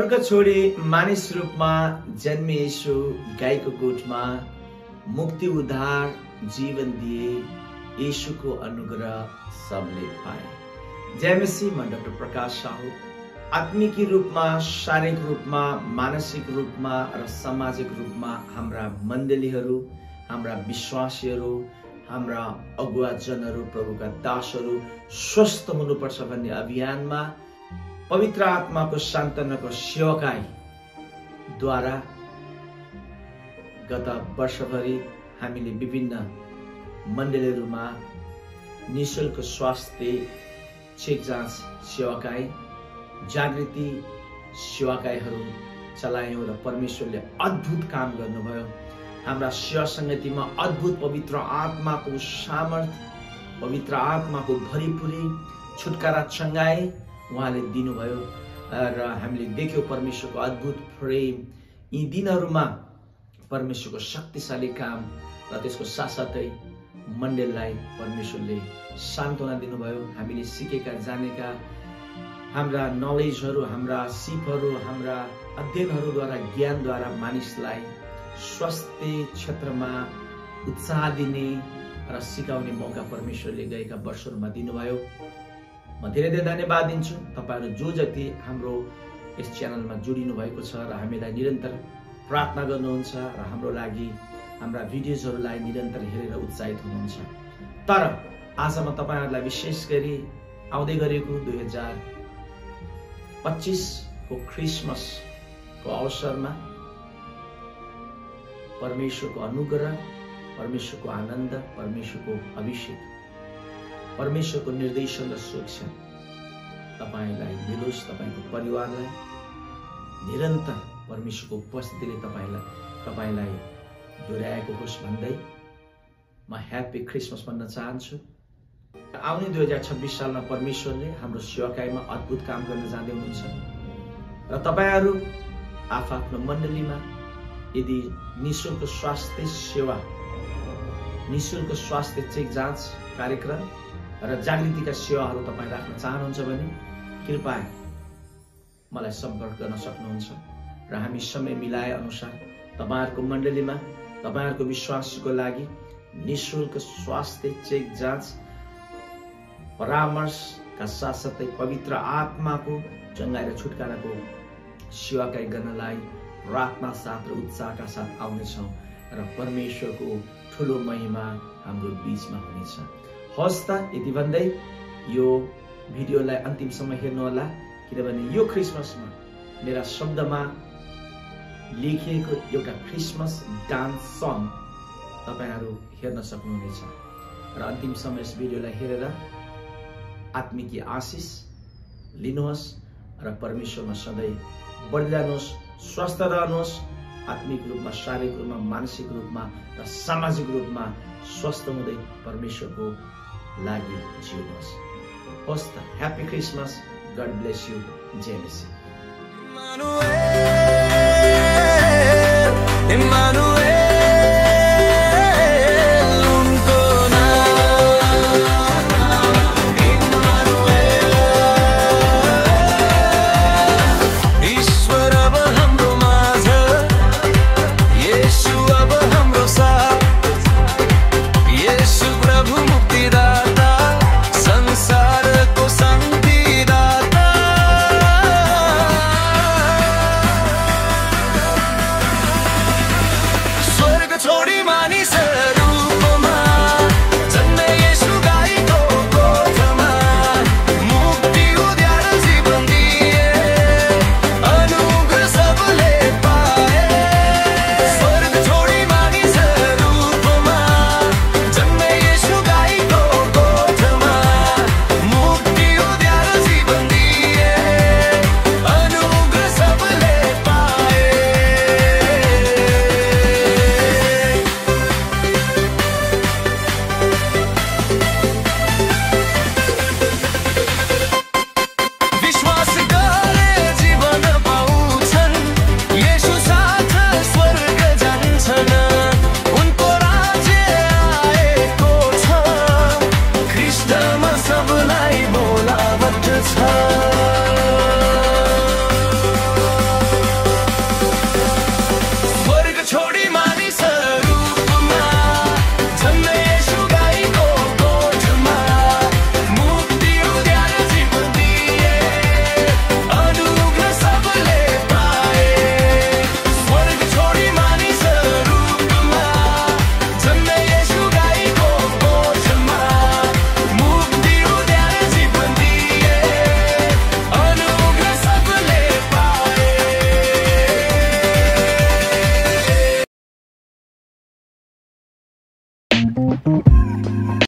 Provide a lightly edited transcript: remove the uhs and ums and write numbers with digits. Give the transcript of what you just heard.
स्वर्ग छोडी मानिस रूपमा जन्मे येशू गाईको गोठमा मुक्ति उद्धार जीवन दिए येशूको अनुग्रह सबले पाए। जय मसीह। म डाक्टर प्रकाश साहू आत्मिक रूपमा, शारीरिक रूपमा, मानसिक रूपमा र सामाजिक रूपमा हाम्रा मण्डलीहरू, हाम्रा विश्वासीहरू, हाम्रा अगुवाजनहरू, प्रभुका दासहरू स्वस्थ हुनुपर्छ भन्ने अभियानमा पवित्र आत्माको सान्त्वनाको सेवकाई द्वारा गत वर्षभरि हामीले विभिन्न मण्डलीहरूमा निःशुल्क स्वास्थ्य चेक जाँच सेवाकाई, जागृति सेवाकाईहरू चलायौं र परमेश्वरले अद्भुत काम गर्नुभयो। हाम्रा सेवा संगतिमा अद्भुत पवित्र आत्माको सामर्थ्य, पवित्र आत्माको भरिपुरी, छुटकारा चंगाई उहाँले दिनुभयो र हामीले देख्यौं परमेश्वरको अद्भुत प्रेम। यी दिनहरूमा परमेश्वरको शक्तिशाली काम र त्यसको साथसाथै मण्डलीलाई परमेश्वरले सान्त्वना दिनुभयो। हामीले सिकेका जानेका हाम्रा नलेजहरू, हाम्रा सिपहरू, हाम्रा अध्ययनहरूद्वारा, ज्ञानद्वारा मानिसलाई स्वास्थ्य क्षेत्रमा उत्साह दिने र सिकाउने मौका परमेश्वरले गएका वर्षहरूमा दिनुभयो। म धेरै धेरै धन्यवाद दिन्छु तपाईहरु जो जति हाम्रो यस च्यानलमा जोडिनु भएको छ र हामीलाई निरन्तर प्रार्थना गर्नुहुन्छ र हाम्रो लागि हाम्रा भिडियोजहरुलाई निरन्तर हेरेर उत्साहित हुनुहुन्छ। तर आज म तपाईहरुलाई विशेष गरी आउँदै गरेको 2025 को क्रिसमस को अवसरमा परमेश्वरको अनुग्रह, परमेश्वरको आनन्द, परमेश्वरको अभिषेक, परमेश्वरको निर्देशन र सुरक्षा तपाईलाई मिलोस्। तपाईको परिवारलाई निरन्तर परमेश्वरको उपस्थितिले तपाईलाई डोर्याएको होस् भन्दै म ह्यापी क्रिसमस भन्न चाहन्छु। आउने 2026 सालमा परमेश्वरले हाम्रो सेवाकाईमा अद्भुत काम गर्न जाँदै हुनुहुन्छ र तपाईहरु आफ्नो मण्डलीमा यदि निःशुल्क स्वास्थ्य सेवा, निःशुल्क स्वास्थ्य चेक जाँच कार्यक्रम र जागृतिका सेवाहरू तपाईं राख्न चाहनुहुन्छ भने कृपया मलाई सम्पर्क गर्न सक्नुहुन्छ र हामी समय मिलाए अनुसार तपाईहरुको मण्डलीमा तपाईहरुको विश्वासको लागि निःशुल्क स्वास्थ्य चेक जाँच परामर्शका साथसाथै पवित्र आत्माको चंगाई र छुटकाराको सेवाकाई गर्नलाई प्रार्थना साथ र उत्साहका साथ आउनेछौं र परमेश्वरको ठूलो महिमा हाम्रो बीचमा हुनेछ। हस् त यति भन्दै यो भिडियोलाई अन्तिमसम्म हेर्नुहोला, किनभने यो क्रिसमसमा मेरा शब्दमा लेखिएको एउटा क्रिसमस डान्स सङ तपाईहरु हेर्न सक्नुहुनेछ र अन्तिमसम्म यस भिडियोलाई हेरेर आत्मिक आशिष लिनुहोस् र परमेश्वरमा सधैं बढिरहनुहोस्, स्वस्थ रहनुहोस्, आत्मिक रूपमा, शारीरिक रूपमा, मानसिक रूपमा र सामाजिक रूपमा स्वस्थ हुँदै परमेश्वरको लागि जिउनुहोस्। होस् त happy Christmas. God bless you. जय मसीह।